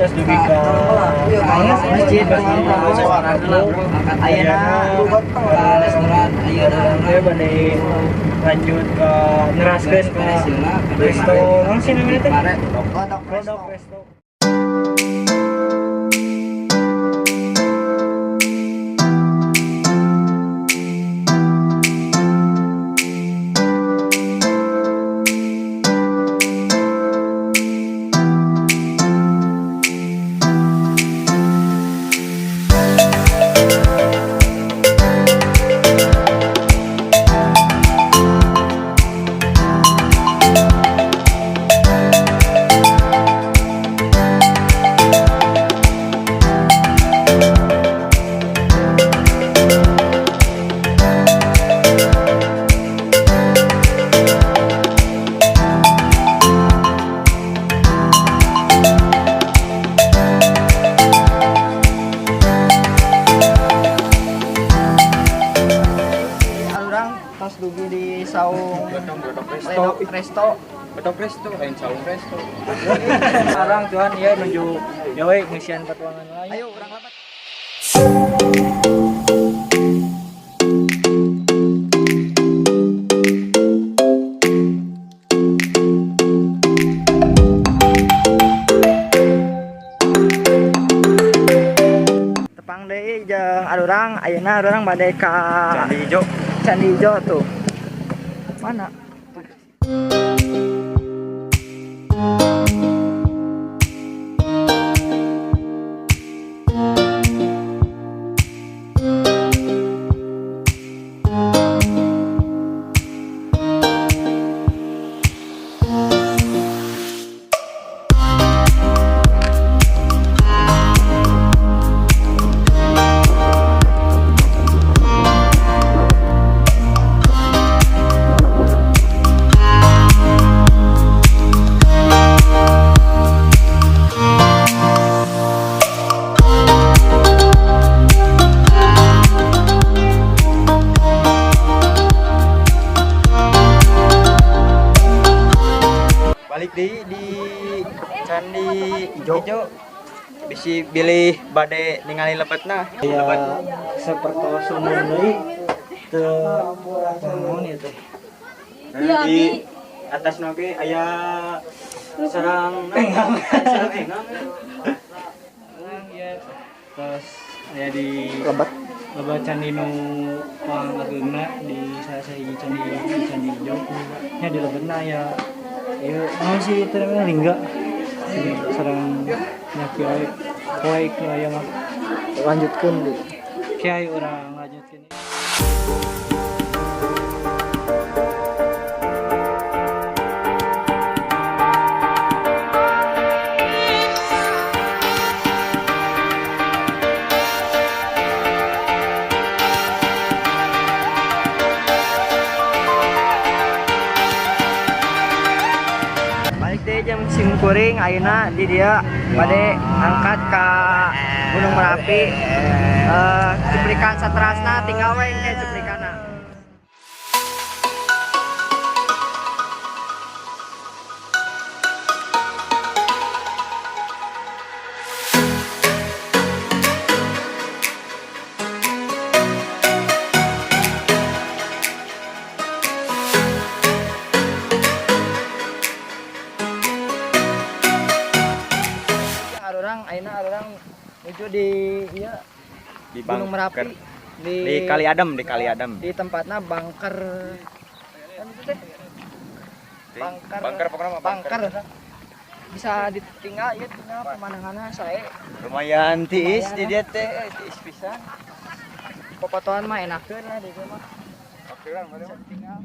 Terus dugi ka masjid ayeuna restoran ayeuna bade lanjut ke neraskeun ke resto naon sih namanya teh? Rodok Resto. Dugi di saung Resto. Bedok Resto, lain saung resto. Sekarang Tuhan ya menuju ya we ngisian petuangan lain. Ayo urang lebat. Tepang deui jeung arurang, ayeuna arurang bade ka Candi Ijo. Candi Ijo tuh. Mana? Balik di Candi Ijo. Bisi bilih bade ningali lebetna. Ya seperti umum deui teu naon ieu teh. Di atas oge aya sarang engang. Sarang engang. Ya terus aya di lebet lebet candi nu pangageungna di salah sahiji candi Candi Ijo. Nya di lebetna aya ieu naon sih itu namanya lingga. Sarang nya kiai poe aya mah. Lanjutkeun deui. Kiai urang lanjutkeun. Balik deui jeung sim kuring ayeuna di dieu bade angkat ka Gunung Merapi. Cuplikan saterasna tinggal we engke cuplikanna. Arurang ayeuna arurang menuju di ieu Di Gunung Merapi di Kali Adem, di Kali Adem. Di tempatna bunker. Kan itu teh. Bunker. Bunker pokoknya mah bunker. Bisa ditinggal ieu tinggal pemandanganna sae. Lumayan tiis di dieu teh, tiis pisan. Popotoan mah enakeun lah di dieu mah. Oke lah, Bisa ditinggal.